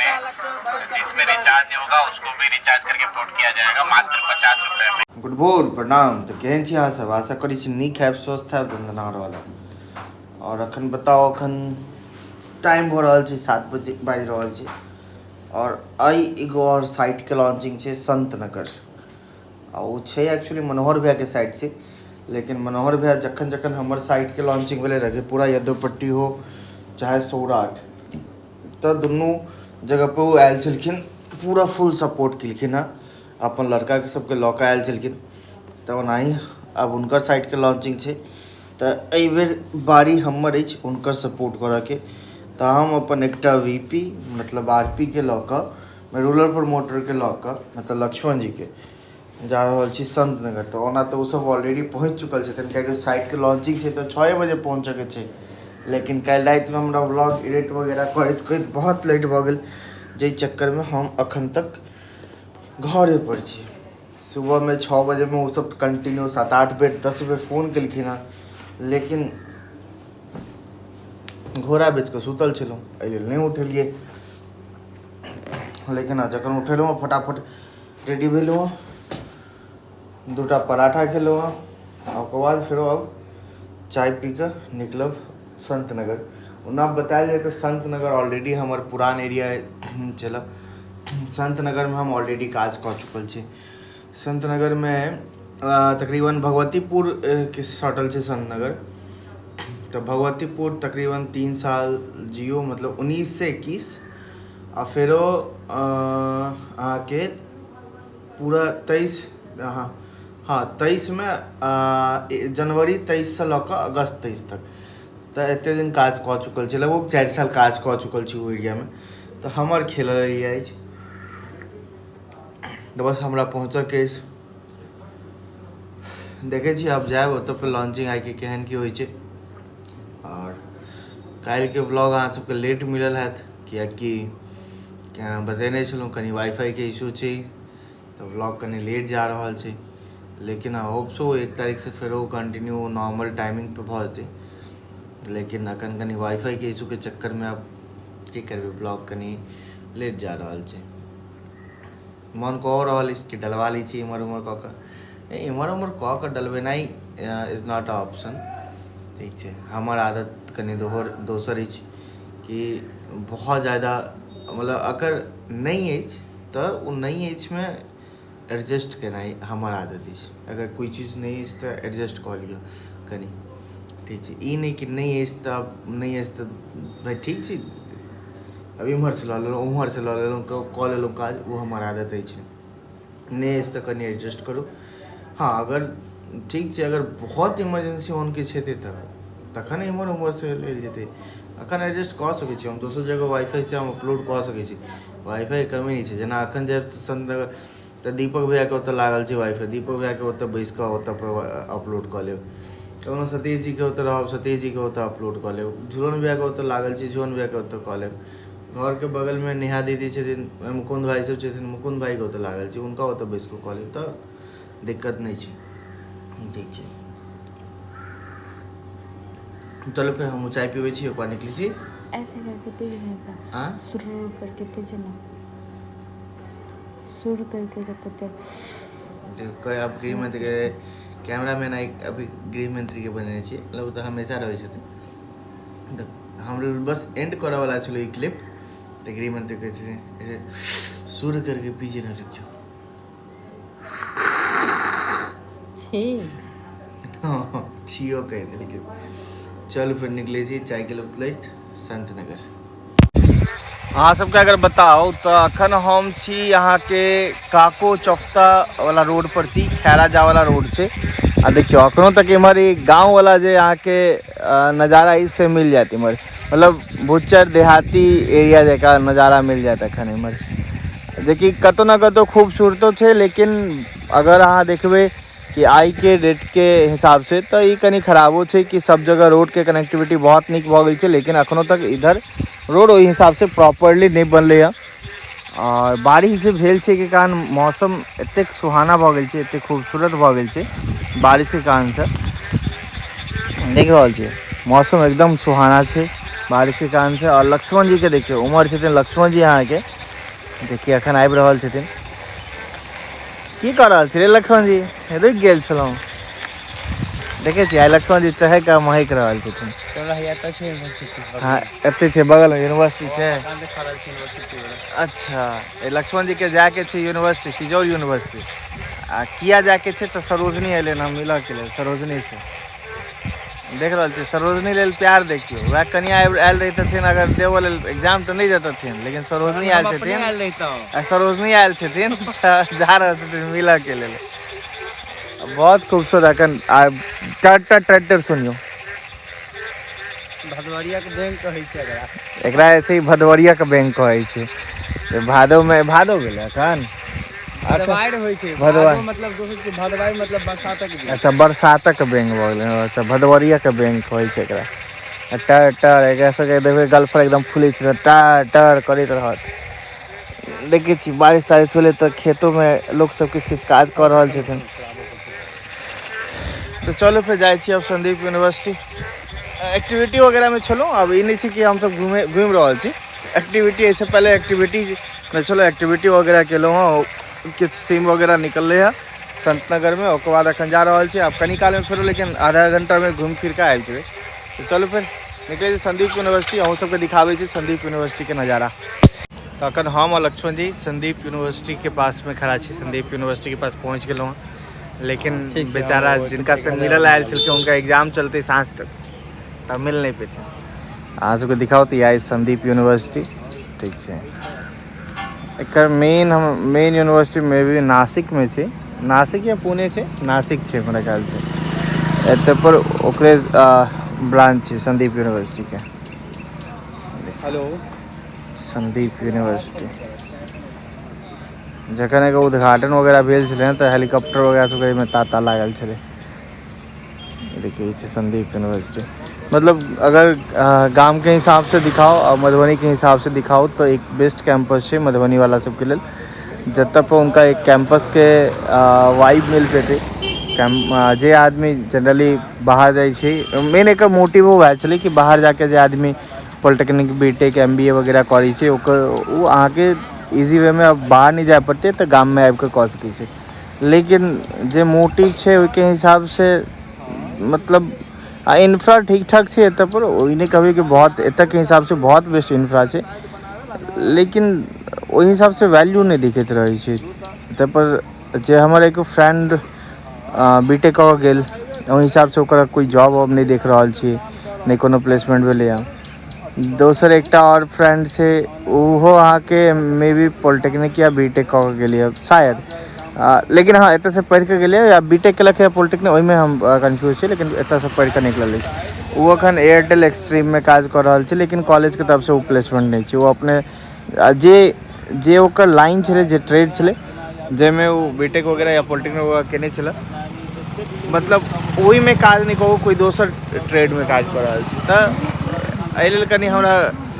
में। जिसमें रिचार्ज नहीं होगा उसको भी रिचार्ज करके पोर्ट किया जाएगा मात्र 50 रुपए में। गुड भोर, प्रणाम। तऽ केहन छी अहाँ सब? आशा करै छी नीक हैब, स्वस्थ हैब, दनदना रहल हैब। आओर अखन बताउ, अखन टाइम भऽ रहल छै 7 बजे बाजि रहल छै आओर आइ एगो आओर साइटके लॉन्चिंग छै संत नगर आ ओ छै एक्चुअली मनोहर भैयाके साइट छै। लेकिन मनोहर भैया जखन जखन हमर साइटके लॉन्चिंग भेलै, रघेपुरा यदोपट्टी हो चाहे सौराठ, तऽ दुनू जगहपर ओ आयल छलखिन, पूरा फुल सपोर्ट केलखिन हँ, अपन लड़काके सबके लऽ कऽ आयल छलखिन। तऽ ओनाही आब हुनकर साइटके लॉन्चिंग छै, तऽ एहिबेर बारी हमर अछि हुनकर सपोर्ट करऽके। तऽ हम अपन एकटा वी पी मतलब आर पी के लऽ कऽ, रूरल प्रमोटरके लऽ कऽ, मतलब लक्ष्मण जीके जा रहल छी संतनगर। तऽ ओना तऽ ओसभ ऑलरेडी पहुँचि चुकल छथिन, कियाकि साइटके लॉन्चिंग छै तऽ 6 बजे पहुँचऽके छै। लेकिन काल्हि रातिमे हमरा व्लॉग एडिट वगैरह करैत करैत बहुत लेट भऽ गेल, जाहि चक्करमे हम अखन तक घरे पर छी। सुबहमे 6 बजेमे ओसभ कंटिन्यू 7-8 बेर, 10 बेर फोन केलखिन हँ, लेकिन घोड़ा बेच कऽ सुतल छलहुँ, एहि लेल नहि उठेलियै। लेकिन जखन उठेलहुँ हँ, फटाफट रेडी भेलहुँ हँ, दूटा पराठा खेलहुँ हँ आ ओकर बाद फेरो अब चाय पी कऽ निकलब संत नगर। ओना बतायल जाय तऽ संत नगर ऑलरेडी हमर पुरान एरिया छलए। संत नगरमे हम ऑलरेडी काज कऽ चुकल छी। संत नगरमे तकरीबन भगवतीपुर के सटल छै संत नगर। तऽ भगवतीपुर तकरीबन 3 साल जियो, मतलब 19 से 21 आ फेरो अहाँके पूरा 23, हँ, 23मे, जनवरी 23सँ लऽ कऽ अगस्त 23 तक। तऽ एतेक दिन काज कऽ चुकल छी, लगभग 4 साल काज कऽ चुकल छी ओहि एरियामे। तऽ हमर खेलल एरिया अछि। तऽ बस हमरा पहुँचऽके अछि। देखै छी, आब जायब ओतऽ पर, लॉन्चिंग आइके केहन की होइ छै। आओर काल्हिके व्लॉग अहाँ सबके लेट मिलल हैत, किएकि बतेने छलहुँ, कनि वाईफाईके इशू छै, तऽ व्लॉग कनि लेट जा रहल छै। लेकिन होप सो 1 तारीखसँ फेरो कंटिन्यू नॉर्मल टाइमिंग पे भऽ जेतै। लेकिन अखन कनि वाईफाईके इशूके चक्करमे आब की करबै, ब्लॉग कनि लेट जा रहल छै। मन कऽ रहल अछि कि डलवा लै छी इम्हर उम्हर कऽ कऽ। इम्हर उम्हर कऽ कऽ डलबेनाइ is not a option, ठीक छै? हमर आदत कनि दोहर दोसर अछि कि बहुत ज्यादा, मतलब अगर नहि अछि तऽ ओ नहि अछिमे एडजस्ट केनाइ हमर आदत अछि। अगर कोइ चीज नहि अछि तऽ एडजस्ट कऽ लिअ कनि, ठीक छै? ई नहि कि नहि अछि तऽ नहि अछि तऽ भाइ ठीक छै, आब एम्हरसँ लऽ लेलहुँ, ओम्हरसँ लऽ लेलहुँ, कऽ लेलहुँ काज। ओ हमर आदत अछि। नहि अछि तऽ कनि एडजस्ट करू। हँ, अगर ठीक छै, अगर बहुत इमरजेंसी ऑन किछु हेतै तऽ तखन एम्हर ओम्हरसँ लेल जेतै। एखन एडजस्ट कऽ सकै छी हम, दोसर जगह वाईफाईसँ हम अपलोड कऽ सकै छी, वाईफाईके कमी नहि छै। जेना एखन जायब तऽ तऽ दीपक भैयाके ओतऽ लागल छै वाईफाई, दीपक भैयाके ओतऽ बैसि कऽ ओतऽ अपलोड कऽ लेब। कखनो सतीश जीके ओतऽ रहब, सतीश जीके ओतऽ अपलोड कऽ लेब। झूलन भैयाके ओतऽ लागल छै, झूलन भैयाके ओतऽ कऽ लेब। घरके बगलमे नेहा दीदी छथिन, मुकुन्द भाइ सब छथिन, मुकुन्द भाइके ओतऽ लागल छै, हुनका ओतऽ बैसि कऽ कऽ लेब। तऽ दिक्कत नहि छै, ठीक छै? चलू, फेर हमहूँ चाय पीबै छी, ओकर बाद निकलै छी। ऐसे करके पी रहे था। हाँ। सुर करके पीजिए ना, सुर करके जब पीते। आब गृह मंत्री के कैमरा मैन आइ अभी गृह मंत्री के बनेने छी। मतलब ओ तऽ हमेशा रहै छथिन। तऽ हम बस एंड करऽ वाला छलहुँ ई क्लिप, तऽ गृह मंत्री कहै छथिन, ऐसे सुर करके पीजिए ना, रुक जाओ। छी। छियो कहि देलखिन। चलू, फेर निकलै छी चायके लैत संत नगर। अहाँ सबके अगर बताउ तऽ अखन हम छी अहाँके काको चौफ्ता वाला रोड पर छी, खैरा जा वाला रोड छै। आ देखियौ, अखनो तक इम्हर ई गाँव वाला जे अहाँके नजारा अछि से मिल जायत इम्हर। मतलब भुच्चर देहाती एरिया जकाँ नजारा मिल जायत अखन इम्हर, जेकि कतौ ने कतौ खूबसूरतो छै। लेकिन अगर अहाँ देखबै कि आइके डेटके हिसाबसँ तऽ ई कनि खराबो छै कि सब जगह रोडके कनेक्टिविटी बहुत नीक भऽ गेल छै, लेकिन अखनो तक इधर रोड ओहि हिसाबसँ प्रॉपरली नहि बनलै हँ। आओर बारिश जे भेल छै के कारण मौसम एतेक सुहाना भऽ गेल छै, एतेक खूबसूरत भऽ गेल छै। बारिशके कारणसँ देख रहल छियै, मौसम एकदम सुहाना छै। बारिशके कारणसँ। आओर लक्ष्मण जीके देखियौ, उम्हर छथिन लक्ष्मण जी अहाँके, जेकि एखन आबि रहल छथिन। की कऽ रहल छी रे लक्ष्मण जी? रुकि गेल छलहुँ। देखै छी, आइ लक्ष्मण जी चहकि कऽ महकि रहल छथिन। हँ, एते छै, बगलमे यूनिवर्सिटी छै। अच्छा, लक्ष्मण जीके जायके छै यूनिवर्सिटी, सिजौल यूनिवर्सिटी। आ किया जायके छै? तऽ सरोजनी एलै हँ मिलऽके लेल सरोजनीसँ। देख रहल छी सरोजनी लेल प्यार देखियौ। वएह कनिया आयल रहितथिन अगर देबऽ लेल एग्जाम तऽ नहि जतथिन, लेकिन सरोजनी आयल छथिन आ सरोजनी आयल छथिन तऽ जा रहल छथिन मिलऽ के लेल। बहुत खूबसूरत अखन आ टर टर टर टर सुनियौ। भदवरिया के बैंक कहै छै एकरा। एकरा ऐसे ही भदवरिया के बैंक कहै छै। भादो में, भादो गेलै अखन। भदवारि होइ छै। भदवारि। भादो मतलब दोसर छै, भदवारि मतलब बरसातक दिन। अच्छा, बरसातक बैंक भऽ गेलै। अच्छा, भदवरिया के बैंक कहै छै एकरा। आ टर टर एकरा सबके देखबै, गलफर एकदम फूलै छै तऽ टर टर करैत रहत। देखै छी, बारिश तारिश भेलै तऽ खेतोमे लोक सब किछु किछु काज कऽ रहल छथिन। तऽ चलू फेर जाइ छी अब संदीप यूनिवर्सिटी। एक्टिविटी वगैरहमे छलहुँ। आब ई नहि छै कि हमसब घूमे घुमि रहल छी। एक्टिविटी, एहिसँ पहिले एक्टिविटीमे छलहुँ, एक्टिविटी वगैरह केलहुँ हँ। किछु सीम वगैरह निकललै हँ संतनगरमे। ओकर बाद एखन जा रहल छी। आब कनी कालमे फेरो, लेकिन आधा घंटामे घुमि फिर कऽ आबि जेबै। तऽ चलू फेर निकलै छी संदीप यूनिवर्सिटी। अहूँ सबके दिखाबै छी संदीप यूनिवर्सिटीके नजारा। तऽ अखन हम आ लक्ष्मण जी संदीप यूनिवर्सिटीके पासमे खड़ा छी। संदीप यूनिवर्सिटीके पास पहुँच गेलहुँ हँ, लेकिन बेचारा जिनका से मिलल आयल छलखिन, हुनका एग्जाम चलते साँझ तक, तऽ मिल नहि पेथिन। अहाँ सबके दिखाओ तऽ इएह संदीप यूनिवर्सिटी, ठीक छै। एकर मेन, हम मेन यूनिवर्सिटी मे भी नासिकमे छै, नासिक या पुणे छै, नासिक छै हमरा ख्यालसँ। एतऽ पर ओकरे ब्रांच छै संदीप यूनिवर्सिटीके। हेलो। संदीप यूनिवर्सिटी जखन एकर उद्घाटन वगैरह भेल छलै तऽ हेलीकॉप्टर वगैरह सबके एहिमे ताता लागल छलै। देखिए, ई छै संदीप यूनिवर्सिटी। मतलब अगर गामके हिसाबसँ दिखाओ आ मधुबनीके हिसाबसँ दिखाओ तऽ एक बेस्ट कैंपस छै मधुबनी वाला सबके लेल, जतऽ पर हुनका एक कैंपसके वाइब मिल पेतै। जे आदमी जनरली बाहर जाइ छै, मेन एकर मोटिवो वएह छलै कि बाहर जाके जे आदमी polytechnic, B tech, M B ए वगैरह करै छै, ओकर ओ अहाँके इजी वेमे आब बाहर नहि जाय पड़तै तऽ गाममे आबि कऽ कऽ सकै छै। लेकिन जे मोटिव छै ओहिके हिसाबसँ मतलब आ इंफ्रा ठीक ठाक छै एतऽ पर। ओहि नहि कहबै कि बहुत, एतऽके हिसाबसँ बहुत बेस्ट इंफ्रा छै, लेकिन ओहि हिसाबसँ वैल्यू नहि दिखैत रहै छै एतऽ पर। जे हमर एक फ्रेंड बी टेक कऽ गेल, ओहि हिसाबसँ ओकरा कोइ जॉब वॉब नहि देख रहल छियै, नहि कोनो प्लेसमेंट भेलैए। दोसर एकटा आओर फ्रेंड छै, ओहो अहाँके मे बी पॉलिटेक्निक या बी टेक कऽ के गेलैए शायद, लेकिन हँ, एतऽसँ पढ़ि कऽ गेलैए या बी टेक केलक या पॉलिटेक्निक, ओहिमे हम कन्फ्यूज छी, लेकिन एतऽसँ पढ़ि कऽ निकलल अछि। ओ एखन एयरटेल एक्सट्रीममे काज कऽ रहल छै, लेकिन कॉलेजके तरफसँ ओ प्लेसमेंट नहि छै। ओ अपने जे जे ओकर लाइन छलै, जे ट्रेड छलै, जाहिमे ओ बी टेक वगैरह या पॉलिटेक्निक वगैरह केने छलै, मतलब ओहिमे काज नहि कऽ कोइ दोसर ट्रेडमे काज कऽ रहल छै। तऽ एहि लेल कनि हमरा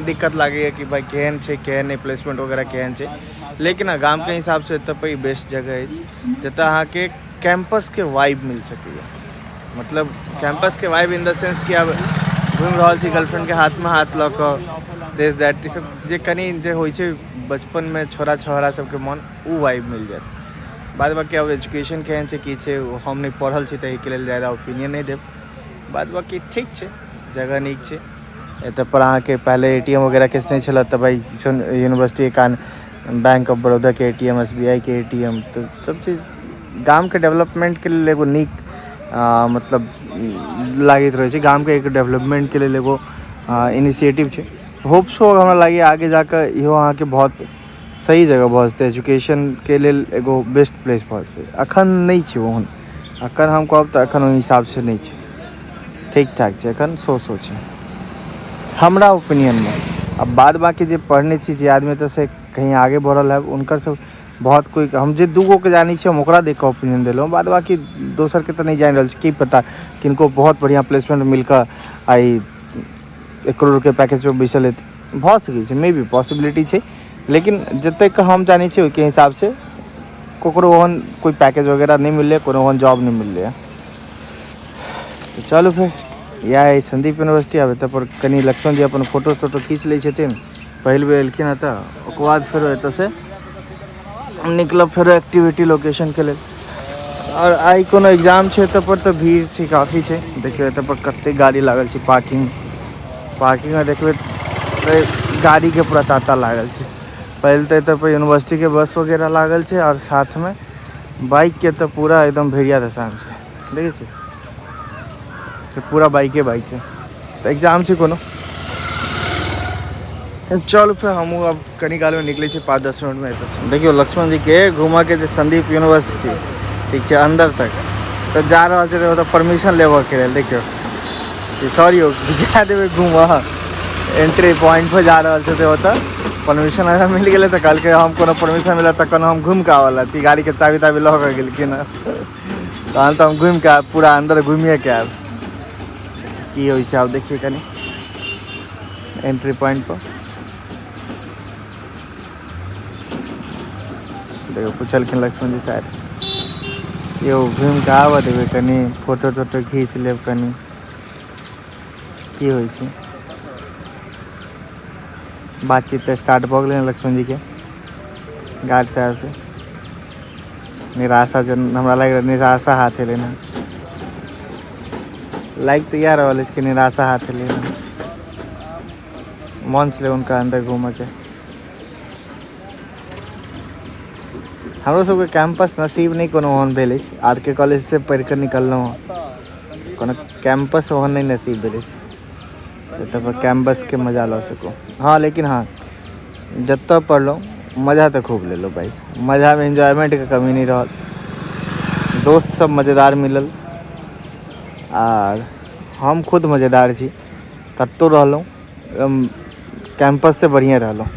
दिक्कत लागैए कि भाइ केहन छै, केहन नहि, प्लेसमेंट वगैरह केहन छै। लेकिन हँ, गामके हिसाबसँ एतऽ पर ई बेस्ट जगह अछि, जतऽ अहाँके कैंपसके वाइब मिल सकैए। मतलब कैंपसके वाइब इन the sense कि आब घुमि रहल छी गर्लफ्रेंडके हाथमे हाथ लऽ कऽ, दिस that, ई सब जे कनि जे होइ छै बचपनमे छोरा छोहरा सबके मन, ओ वाइब मिल जायत। बाद बाकी आब एजुकेशन केहन छै, की छै, ओ हम नहि पढ़ल छी तऽ एहिके लेल ज्यादा ओपिनियन नहि देब। बाद बाकी ठीक छै, जगह नीक छै। एतऽ पर अहाँके पहिले ए टी एम वगैरह किछु नहि छलै, तऽ भाइ यूनिवर्सिटीके कारण बैंक ऑफ बड़ौदाके A T M, S B I के ए टी एम, तऽ सब चीज गामके डेवलपमेन्टके लेल एगो नीक मतलब लागैत रहै छै। गामके एक डेवलपमेन्टके लेल एगो इनिशिएटिव छै। होप सो, हमरा लागैए आगे जाकऽ इहो अहाँके बहुत सही जगह भऽ जेतै, एजुकेशनके लेल एगो बेस्ट प्लेस भऽ जेतै। अखन नहि छै ओहन, अखन हम कहब तऽ अखन ओहि हिसाबसँ नहि छै, ठीक ठाक छै अखन, सो सो छै हमरा ओपिनियनमे। अब बाद बाकी जे पढ़ने छी, जे आदमी एतऽसँ कहीं आगे बढ़ल है, हुनकर सब बहुत कोइ, हम जे दूगोके जानै छी, हम ओकरा देख कऽ ओपिनियन देलहुँ। बाद बाकी दोसरके तऽ नहि जानि रहल छी। की पता किनको बहुत बढ़िआँ प्लेसमेंट मिल कऽ आइ 1 करोड़के पैकेजपर बैसल हेतै। भऽ सकै छै, मे बी पॉसिबिलिटी छै, लेकिन जतेक हम जानै छी, ओहिके हिसाबसँ ककरो ओहन कोइ पैकेज वगैरह नहि मिललै, कोनो ओहन जॉब नहि मिललै। तऽ चलू फेर इएह अइ संदीप यूनिवर्सिटी। आब एतऽ पर कनि लक्ष्मण जी अपन फोटो तोटो खींच लै छथिन, पहिल बेर एलखिन हँ तऽ। ओकर बाद फेरो एतऽसँ निकलब फेरो एक्टिविटी लोकेशनके लेल। आओर आइ कोनो एग्जाम छै एतऽ पर, तऽ भीड़ छै काफी छै। देखियौ एतऽ पर कतेक गाड़ी लागल छै पार्किंग, पार्किंगमे देखबै तऽ गाड़ीके पूरा ताँता लागल छै। पहिल तऽ एतऽ पर यूनिवर्सिटीके बस वगैरह लागल छै, आओर साथमे बाइकके तऽ पूरा एकदम भेड़िया दशान छै। देखै छियै पूरा बाइके बाइक छै। तऽ एग्जाम छै कोनो। चलू फेर हमहूँ आब कनी कालमे निकलै छी, 5-10 मिनटमे एतऽसँ। देखियौ लक्ष्मण जीके घूमऽके जे संदीप यूनिवर्सिटी, ठीक छै, अन्दर तक तऽ जा रहल छै, ओतऽ परमिशन लेबऽके लेल। देखियौ सर यौ, जा देबै घूमऽ? एंट्री पॉइंट पर जा रहल छै, ओतऽ परमिशन अगर मिल गेलै तऽ कहलकै हम कोनो परमिशन मिलत तऽ कोनो हम घूमि कऽ आबऽ छी। गाड़ीके चाभी ताबी लऽ कऽ गेलखिन हँ, तहन तऽ हम घूमि कऽ आयब, पूरा अन्दर घुमिए कऽ आयब। की होइ छै आब देखिए कनि एंट्री पॉइंट पर। देखियौ पुछलखिन लक्ष्मण जी शायद यौ घूमि कऽ आबऽ देबै? कनि फोटो तोटो घीच लेब कनि। की होइ छै? बातचीत तऽ स्टार्ट भऽ गेलै लक्ष्मण जीके गार्ड साहेबसँ। निराशा जन हमरा लागि रहल, निराशा हाथ एलै हँ। लाइक तऽ इएह रहल अछि कि निराशा हाथ एलै हँ। मन छलै हुनका अन्दर घूमऽके। हमरो सबके कैंपस नसीब नहि कोनो ओहन भेल अछि। आर के कॉलेजसँ पढ़ि कऽ निकललहुँ हँ, कोनो कैंपस ओहन नहि नसीब भेल अछि जतऽ पर कैंपसके मजा लऽ सकू। हँ, लेकिन हँ, जतऽ पढ़लहुँ मजा तऽ खूब लेलहुँ भाइ। मजामे एन्जॉयमेंटके कमी नहि रहल। दोस्त सब मजेदार मिलल आर हम खुद मजेदार छी। कतहु रहलहुँ एकदम कैंपससँ बढ़िआँ रहलहुँ।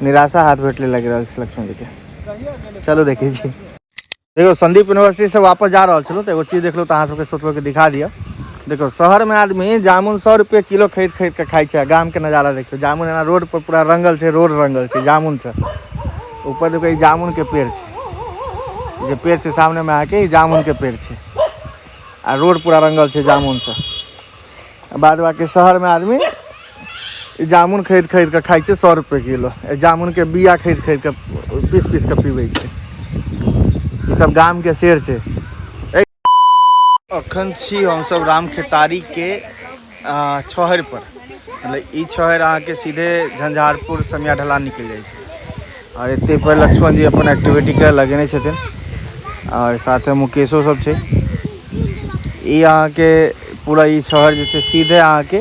निराशा हाथ भेटले लागि रहल छै लक्ष्मण जीके। चलू देखै छी। देखियौ, संदीप यूनिवर्सिटी से वापस जा रहल छलहुँ तऽ एगो चीज देखलहुँ, तऽ अहाँ सबके सोचलहुँ कि दिखा दिअ। देखियौ, शहरमे आदमी जामुन 100 रुपये किलो खरीद खरीद कऽ खाइ छै आ गामके नजारा देखियौ। जामुन एना रोड पर पूरा रंगल छै, रोड रंगल छै जामुनसँ। ऊपर देखियौ, ई जामुनके पेड़ छै। जे पेड़ छै सामनेमे अहाँके, ई जामुनके पेड़ छै आ रोड पूरा रंगल छै जामुनसँ। बाद बाकी शहरमे आदमी ई जामुन खरीद खरीद कऽ खाइ छै 100 रुपये किलो। जामुनके बिया खरीद खरीद कऽ पीस पीस कऽ पीबै छै। ई सब गामके शेर छै। अखन छी हमसब राम खेतारीके छहरि पर। मतलब ई छहरि अहाँके सीधे झंझारपुर समिया ढलान निकलि जाइ छै। आओर एते पर लक्ष्मण जी अपन एक्टिविटीके लगेने छथिन आओर साथे मुकेशो सब छै। ई अहाँके पूरा ई छहर जे छै सीधे अहाँके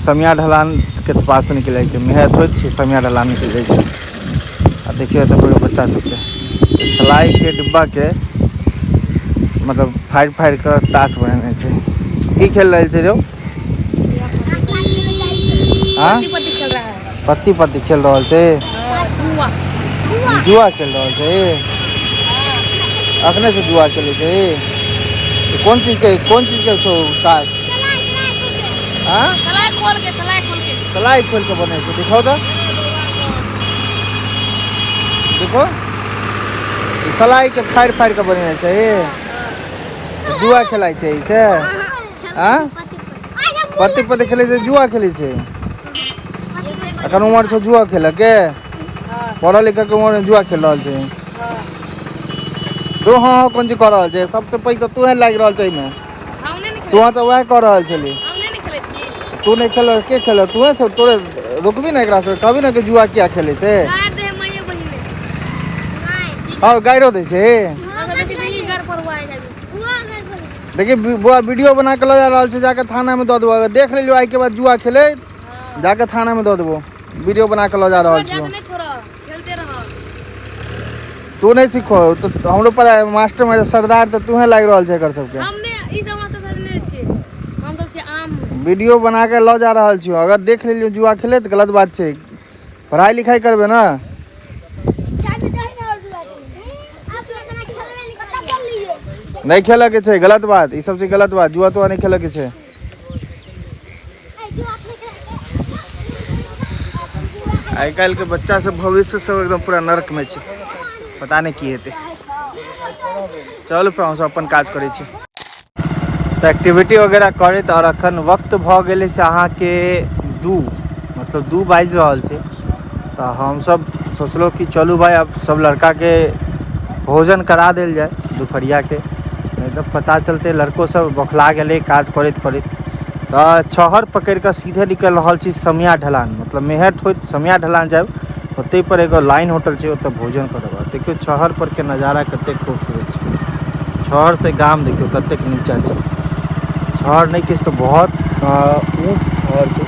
समिया ढलानके पास निकलि जाइ छै। मेहत होइत छै, समिया ढलान निकलि जाइ छै। आ देखियौ एतऽ पूरा बच्चा सबके सलाइके डिब्बाके मतलब फाड़ि फाड़ि कऽ ताश बनेने छै। की खेल रहल छै रौ? हाँ, पत्ती पत्ती खेल रहा है। पत्ती पत्ती खेल रहल छै। जुआ। जुआ खेल रहल छै। अखने से जुआ खेलै छै। कोन चीज के, कोन चीज के छौ ताश? हाँ, सलाई खोल के, सलाई खोल के। सलाई खोल के बनै छै। दिखाओ तऽ, देखो, ई सलाई के फाड़ि फाड़ि के बनेने छै। जुआ खेलाइ छै ई से। हाँ, पत्ती पत्ती खेलै छै, जुआ खेलै छै। एखन उमर छौ जुआ खेलऽ के? पढ़ऽ लिखऽ के उमर में जुआ खेल रहल छै तू? हाँ हाँ, कोन चीज कऽ रहल छै? सबसे पैघ तऽ तूहे लागि रहल छै एहिमे। हम नहि तू तऽ वएह कऽ रहल छली। हम नहि खेलै छी। तू नहि खेल, के खेल? तूहे सब तोरे रुकबी ने एकरा सब, कहबी ने कि जुआ किया खेलै छै। गाड़ दे मैया बहिने। और गाइरो दै छै। घर पर हुआ है। देखिए बुआ, वीडियो बना के लऽ जा रहल छै, जाके थाना में दऽ देबो। अगर देख लेलियो आइ के बाद जुआ खेले, जाके थाना में दऽ देबो। वीडियो बना के लऽ जा रहल छियौ। नहीं छोड़ो, खेलते रहो। तू नहीं सीखो तो हमरो पर मास्टर में सरदार तऽ तूहे लागि रहल छै एकर सबके। हम ने ई सब मास्टर सर नहीं छियै, हम सब छियै आम। वीडियो बना के लऽ जा रहल छियौ। अगर देख लेलियो जुआ खेले तऽ गलत बात छै। पढ़ाई लिखाई करबे ना। नहीं खेलऽ के छै, गलत बात। ई सब चीज गलत बात। जुआ तुआ नहीं खेलऽ के छै। आइ काल्हि के बच्चा सब भविष्य सब एकदम पूरा नरक में छै। पता नहि की हेतै। चलू फेर हमसब अपन काज करै छी। तऽ एक्टिविटी वगैरह करैत आओर अखन वक्त भऽ गेल अछि अहाँके 2, मतलब 2 बाजि रहल छै। तऽ हमसब सोचलहुँ कि चलू भाइ आब सब लड़काके भोजन करा देल जाय दुपहरियाके, नहि तऽ पता चलतै लड़को सब बौखला गेलै काज करैत करैत। तऽ छहर पकड़ि कऽ सीधे निकलि रहल छी समिया ढलान, मतलब मेहट होइत समिया ढलान जायब, ओतहि पर एगो लाइन होटल छै, ओतऽ भोजन करब। देखियौ छहर पर के नजारा कतेक खूबसूरत छै। छहर से गाम देखियौ कतेक नीचा छै। छहर नहि किछु तऽ बहुत ऊँच छहर छै।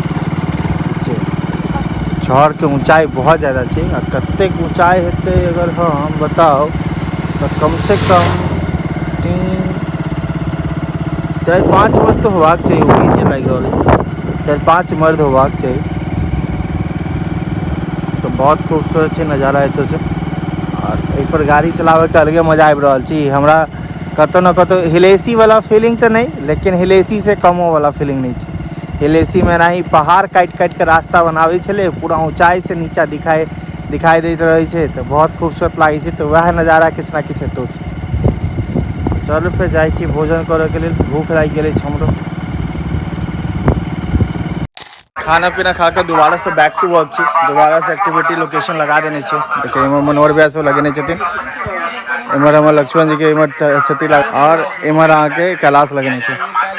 छहर के ऊंचाई बहुत ज्यादा छै। आ कतेक ऊंचाई हेतै अगर हम बताउ तऽ कम से कम 3 4 5 मर्द तऽ होबाक चाही, उम्मीद जे लागि रहल अछि 4 5 मर्द होबाक चाही। तऽ बहुत खूबसूरत छै नजारा एतऽसँ। आओर एहिपर गाड़ी चलाबैके अलगे मजा आबि रहल छै। हमरा कतहु ने कतहु हिलेसी वाला फीलिंग तऽ नहि, लेकिन हिलेसी से कमो वाला फीलिंग नहि छै। हिलेसीमे एनाही पहाड़ काटि काटि कऽ रास्ता बनाबै छलै, पूरा ऊँचाइसँ नीचा दिखाई दैत रहै छै, तऽ बहुत खूबसूरत लागै छै। तऽ वएह नजारा किछु ने किछु एतौ छै। चलू फेर जाइ छी भोजन करऽके लेल, भूख लागि गेल अछि हमरो। खाना पीना खा कऽ दोबारा से बैक टू वर्क छी, दोबारा से एक्टिविटी लोकेशन लगा देने छी। देखियौ इम्हर मनोहर भैया सब लगेने छथिन, इम्हर हमर लक्ष्मण जी के इम्हर छथि और इम्हर अहाँके कैलाश लगेने छै।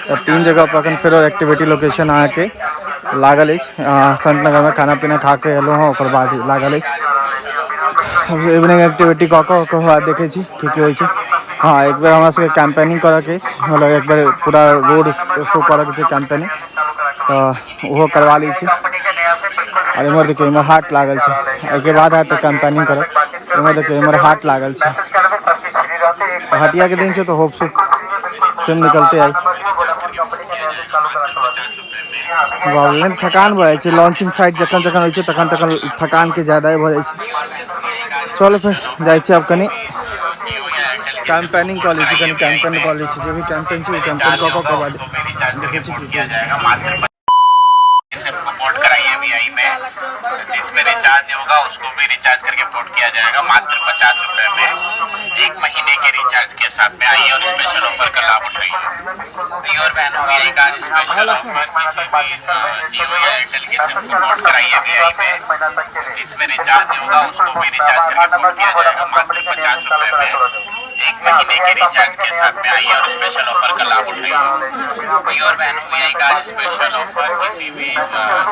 तऽ 3 जगह पर अखन फेरो एक्टिविटी लोकेशन अहाँके लागल अछि। संत नगर में खाना पीना खा के एलहुँ हँ, ओकर बाद लागल अछि। इवनिंग एक्टिविटी कऽ कऽ ओकर बाद देखै छी की की होइ छै। हाँ, एक बेर हमरा सबके कैम्पेनिंग करऽके अछि, मतलब एक बेर पूरा रोड शो करऽके छै कैम्पेनिंग, तऽ ओहो करवा लै छी। और इम्हर देखियौ इम्हर हाट लागल छै, एहिके बाद हैत तऽ कैम्पेनिंग करब। इम्हर देखियौ इम्हर हाट लागल छै, हटिया के दिन छै तऽ होप सो सिम निकलते आई। बाबू लेकिन थकान भऽ जाइ छै, लॉन्चिंग साइट जखन जखन होइ छै तखन तखन थकान के ज्यादा भऽ जाइ छै। चलू फेर जाइ छी आब कनि कैम्पेनिंग कऽ लै छी, कनि कैम्पेन कऽ लै छी, जे भी कैम्पेन छै ओ कैम्पेन कऽ कऽ बाद देखै छी की की होइ छै। पोर्ट कराइए भी आई में, जिसमें रिचार्ज नहीं होगा उसको भी रिचार्ज करके पोर्ट किया जाएगा मात्र 50 रुपए में, 1 महीने के रिचार्ज के साथ में। आइए और स्पेशल ऑफर का लाभ उठाइए। भाई और बहनों, भी आई का स्पेशल ऑफर, किसी भी जियो या एयरटेल के सिम को पोर्ट कराइए भी आई में, जिसमें रिचार्ज नहीं होगा उसको भी रिचार्ज करके पोर्ट किया जाएगा मात्र 50 रुपए में, 1 महीने के रिचार्ज के साथ में। आइए और स्पेशल ऑफर का लाभ उठाइए। भाई और बहनों, भी आई का स्पेशल ऑफर, किसी भी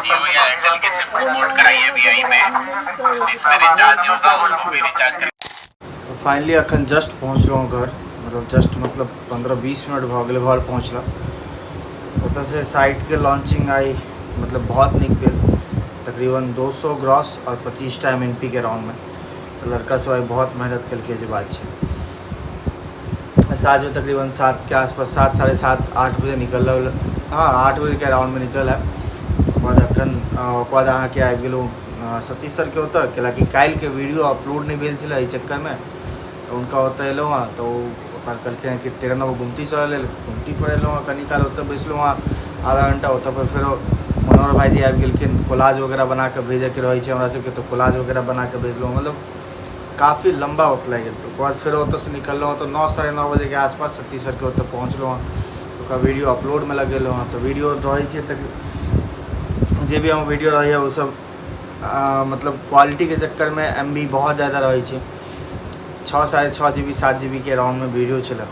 जियो या एयरटेल के सिम को पोर्ट कराइए भी आई में, जिसमें रिचार्ज नहीं होगा उसको भी रिचार्ज करके। तो फाइनली अखन जस्ट पहुँचलहुँ घर, मतलब जस्ट मतलब 15-20 मिनट भऽ गेलै घर पहुँचला। ओतऽसँ साइटके लॉन्चिंग आई मतलब बहुत नीक भेल, तकरीबन 200 ग्रॉस और 25 टा एम एन पी के राउंडमे। तऽ लड़का सब आइ बहुत मेहनत केलकै जे बात छै। साँझमे तकरीबन 7 के आसपास, 7 साढ़े 7 8 बजे निकलल, हाँ 8 बजे के राउंडमे निकलल है। ओकर बाद अखन, ओकर बाद अहाँके आबि गेलहुँ सतीश सरके ओतऽ, कैलाकि काल्हिके वीडियो अपलोड नहि भेल छलै एहि चक्करमे, तऽ हुनका ओतऽ एलहुँ हँ। तऽ ओ ओकर कहलखिन हँ कि 13 नम्बर गुमती चलऽ लेल, गुमती पर एलहुँ हँ, कनी काल ओतऽ बैसलहुँ हँ आधा घण्टा। ओतऽ पर फेरो मनोहर भाईजी आबि गेलखिन, कोलाज वगैरह बनाकऽ भेजैके रहै छै हमरा सबके, तऽ कोलाज वगैरह बनाकऽ भेजलहुँ, मतलब काफी लम्बा वक्त लागि गेल। तऽ ओकर बाद फेरो ओतऽसँ निकललहुँ तऽ 9 साढ़े 9 बजेके आसपास सतीश सरके ओतऽ पहुँचलहुँ हँ। ओकर वीडियो अपलोडमे लगेलहुँ हँ। तऽ वीडियो रहै छै तऽ जे भी हमर वीडियो रहैए ओ सब, मतलब क्वालिटीके चक्करमे एम बी बहुत ज्यादा रहै छै, 6 साढ़े 6 जी बी 7 जी बी के अराउंडमे वीडियो छलै,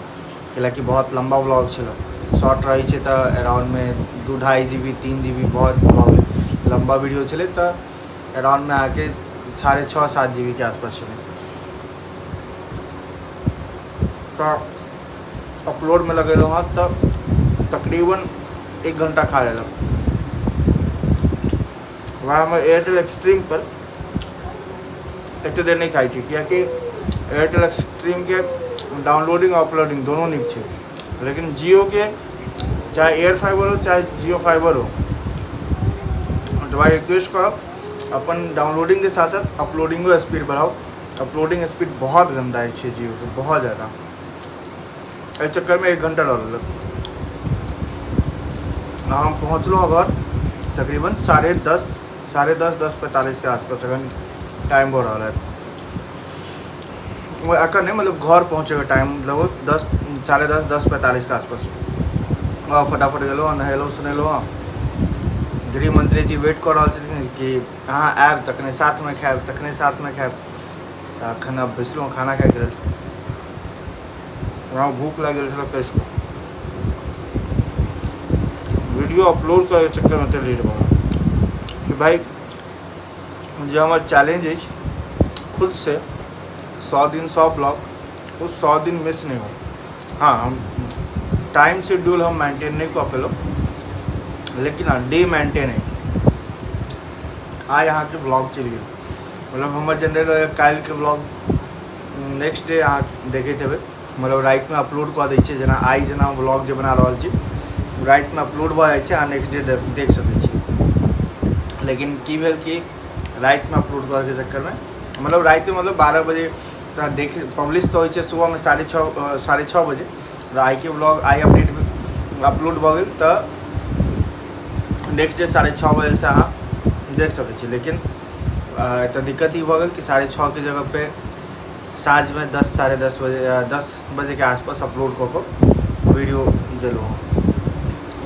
कैलाकि बहुत लम्बा व्लॉग छलै। शॉर्ट रहै छै तऽ अराउंडमे 2 2.5 जी बी 3 जी बी बहुत भऽ गेल। लम्बा वीडियो छलै तऽ अराउंडमे अहाँके 6.5 7 जी बी के आसपास छलै। तऽ अपलोडमे लगेलहुँ हँ तऽ तकरीबन 1 घण्टा खा लेलक। वएह हमर एयरटेल एक्सट्रीम पर एते देर नहि खाइ छै, कियाकि एयरटेल एक्सट्रीमके डाउनलोडिंग आओर अपलोडिंग दोनो नीक छै, लेकिन जियोके चाहे एयर फाइबर हो चाहे जियो फाइबर हो, तऽ भाइ रिक्वेस्ट करब अपन डाउनलोडिंगके साथ साथ अपलोडिंगो स्पीड बढ़ाउ। अपलोडिंग स्पीड बहुत गंदा छै जियोके, बहुत ज़्यादा। एहि चक्करमे 1 घण्टा लऽ लेलक। हम पहुँचलहुँ घर तकरीबन 10:30, 10:30, 10:45 के आसपास अखन टाइम भऽ रहल है। अखन नहि, मतलब घर पहुँचैके टाइम लगभग 10, 10:30, 10:45 के आसपास। आ फटाफट गेलहुँ हँ, नहेलहुँ सुनेलहुँ हँ। गृहमंत्री जी वेट कऽ रहल छथिन कि अहाँ आयब तखने साथमे खायब, तखने साथमे खायब। तऽ एखन आब बैसलहुँ खाना खायके लेल। हमरा भूख लागि गेल छलै कसि कऽ। वीडियो अपलोड करैके चक्करमे एतेक लेट भऽ गेल कि भाइ जे हमर चैलेंज अछि खुदसँ 100 दिन 100 ब्लॉग, ओ 100 दिन मिस नहि हो। हँ, हम टाइम शेड्यूल हम मेंटेन नहि कऽ पेलहुँ, लेकिन हँ डे मेंटेन अछि। आइ अहाँके ब्लॉग चलि गेल, मतलब हमर जनरल काल्हिके ब्लॉग नेक्स्ट डे अहाँ देखैत हेबै, मतलब रातिमे अपलोड कऽ दै छियै। जेना आइ जेना हम ब्लॉग जे बना रहल छी, रातिमे अपलोड भऽ जाइ छै, अहाँ नेक्स्ट डे देख सकै छी। लेकिन की भेल कि रातिमे अपलोड करैके चक्करमे, मतलब रातिमे, मतलब 12 बजे तऽ देख, पब्लिश तऽ होइ छै सुबहमे 6:30, 6:30 बजे। र आइके ब्लॉग आइ अपडेट अपलोड भऽ गेल तऽ नेक्स्ट डे 6:30 बजेसँ अहाँ देख सकै छी। लेकिन एतऽ दिक्कत ई भऽ गेल कि 6:30के जगहपर साँझमे 10, 10:30 बजे, 10 बजेके आसपास अपलोड कऽ कऽ वीडियो देलहुँ हँ।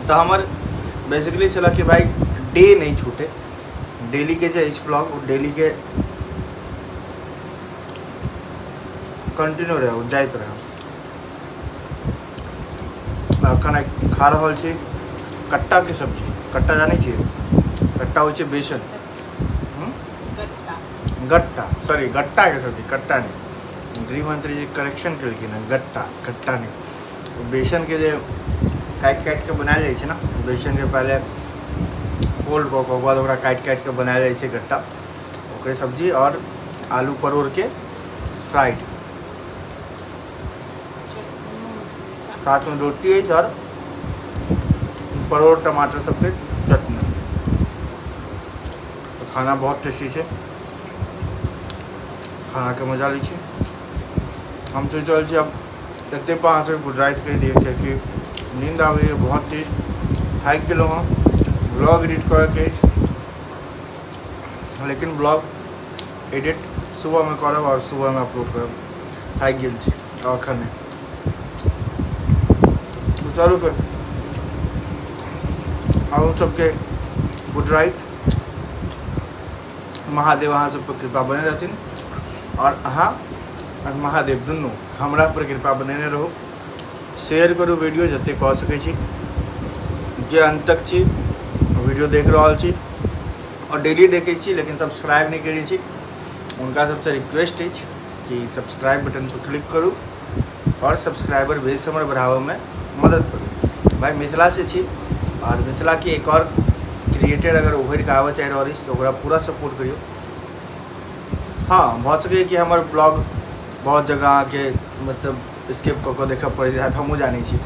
तऽ हमर बेसिकली छलै कि भाइ डे नहि छूटे, डेलीके जे अछि व्लॉग ओ डेलीके कंटिन्यू रहै, ओ जाइत रहै। एखन खा रहल छी कट्टाके सब्जी। कट्टा जानै छियै? कट्टा होइ छै बेसन। गट्टा, सॉरी, गट्टाके सब्जी, कट्टा नहि। गृहमंत्री जी करेक्शन केलखिन हँ, गट्टा, कट्टा नहि। बेसनके जे काटि काटि कऽ बनायल जाइ छै ने, बेसनके पहिले फोल्ड कऽ कऽ ओकर बाद ओकरा काटि काटि कऽ बनायल जाइ छै गट्टा, ओकरे सब्जी आओर आलू परोड़के फ्राइड, साथमे रोटी अछि आओर परोड़ टमाटर सबके चटनी। तऽ खाना बहुत टेस्टी छै, खानाके मजा लै छी। हम सोचि रहल छी आब एते पर अहाँ सबके गुड राति कहि दिअ, कियाकि नींद आबैए बहुत तेज, थाकि गेलहुँ हँ। ब्लॉग एडिट करैके अछि, लेकिन ब्लॉग एडिट सुबहमे करब आओर सुबहमे अपलोड करब। थाकि गेल छी एखन नहि। चलू फेर अहूँ सबके गुड राइट। महादेव अहाँ सब पर कृपा बने रहथिन आओर अहाँ आओर महादेव दुनू हमरा पर कृपा बनेने रहू। शेयर करू वीडियो जतेक कऽ सकै छी। जे अंत तक छी वीडियो देख रहल छी आओर डेली देखै छी लेकिन सब्सक्राइब नहि करै छी, हुनका सबसँ रिक्वेस्ट अछि कि सब्सक्राइब बटन पर क्लिक करू आओर सब्सक्राइबर बेस हमर बढ़ाबऽमे मदद करू। भाइ मिथिलासँ छी आओर मिथिलाके एक आओर क्रिएटर अगर उभरि कऽ आबऽ चाहि रहल अछि तऽ ओकरा पूरा सपोर्ट करियौ। हँ, भऽ सकैए कि हमर ब्लॉग बहुत जगह अहाँके मतलब स्किप कऽ कऽ देखऽ पड़ैत हैत, हमहूँ जानै छी।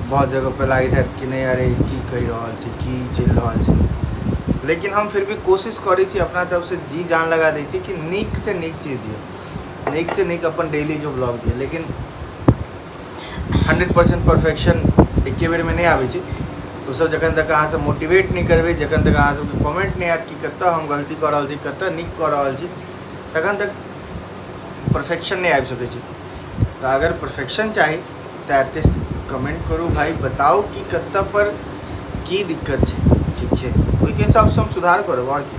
बहुत जगहपर लागैत हैत कि नहि, अरे की कहि रहल छै, की चलि रहल छै। लेकिन हम फिर भी कोशिश करै छी, अपना तरफसँ जी जान लगा दै छी कि नीकसँ नीक चीज दिअ, नीकसँ नीक अपन डेलीके ब्लॉग दिअ। लेकिन 100% परफेक्शन एके बेरमे नहि आबै छै। ओसब जखन तक अहाँसब मोटिवेट नहि करबै, जखन तक अहाँ सबके कमेंट नहि आयत कि कतऽ हम गलती कऽ रहल छी, कतऽ नीक कऽ रहल छी, तखन तक परफेक्शन नहि आबि सकै छै। तऽ अगर परफेक्शन चाही तऽ एटलीस्ट कमेंट करू भाइ, बताउ कि कतऽ पर की दिक्कत छै। ठीक छै, ओहिके हिसाबसँ हम सुधार करब। आओर की,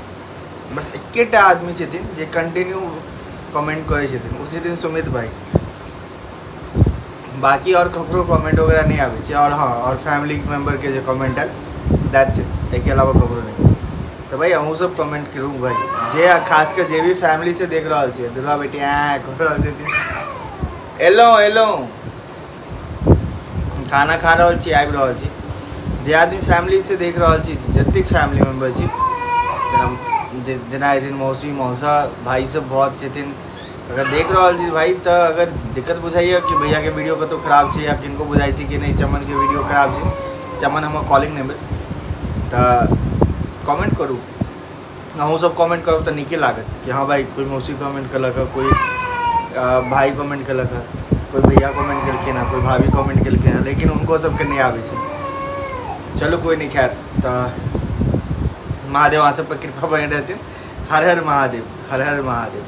बस एकेटा आदमी छथिन जे कंटिन्यू कमेंट करै छथिन, ओ छथिन सुमित भाइ। बाकी आओर ककरो कमेंट वगैरह नहि आबै छै। आओर हँ, आओर फैमिली मेम्बरके जे कमेंट आयल, that's it, एहिके अलावा ककरो नहि। तऽ भाइ अहूँ सब कमेंट करू भाइ, जे खास कऽ जे भी फैमिली से देख रहल छियै। दुल्हा बेटी ऐं कऽ रहल छथिन। एलहुँ एलहुँ, खाना खा रहल छी, आबि रहल छी। जे आदमी फैमिली से देख रहल छी, जतेक फैमिली मेम्बर छी, जेना जेना छथिन मौसी मौसा भाइ सब बहुत छथिन, अगर देख रहल छी भाइ तऽ अगर दिक्कत बुझाइए कि भैयाके वीडियो कतहु खराब छै या किनको बुझाइ छै कि नहि चमनके वीडियो खराब छै, चमन हमर कॉलिंग नहि भेल, तऽ कमेंट करू। अहूँ सब कमेंट करब तऽ नीके लागत कि हँ भाइ कोइ मौसी कमेंट केलक हँ, कोइ भाइ कमेंट केलक हँ, कोइ भैया कमेंट केलखिन हँ, कोइ भाभी कमेंट केलखिन हँ। लेकिन हुनको सबके नहि आबै छै। चलू कोइ नहि, खैर, तऽ महादेव अहाँ सब पर कृपा बने रहथिन। हर हर महादेव, हर हर महादेव।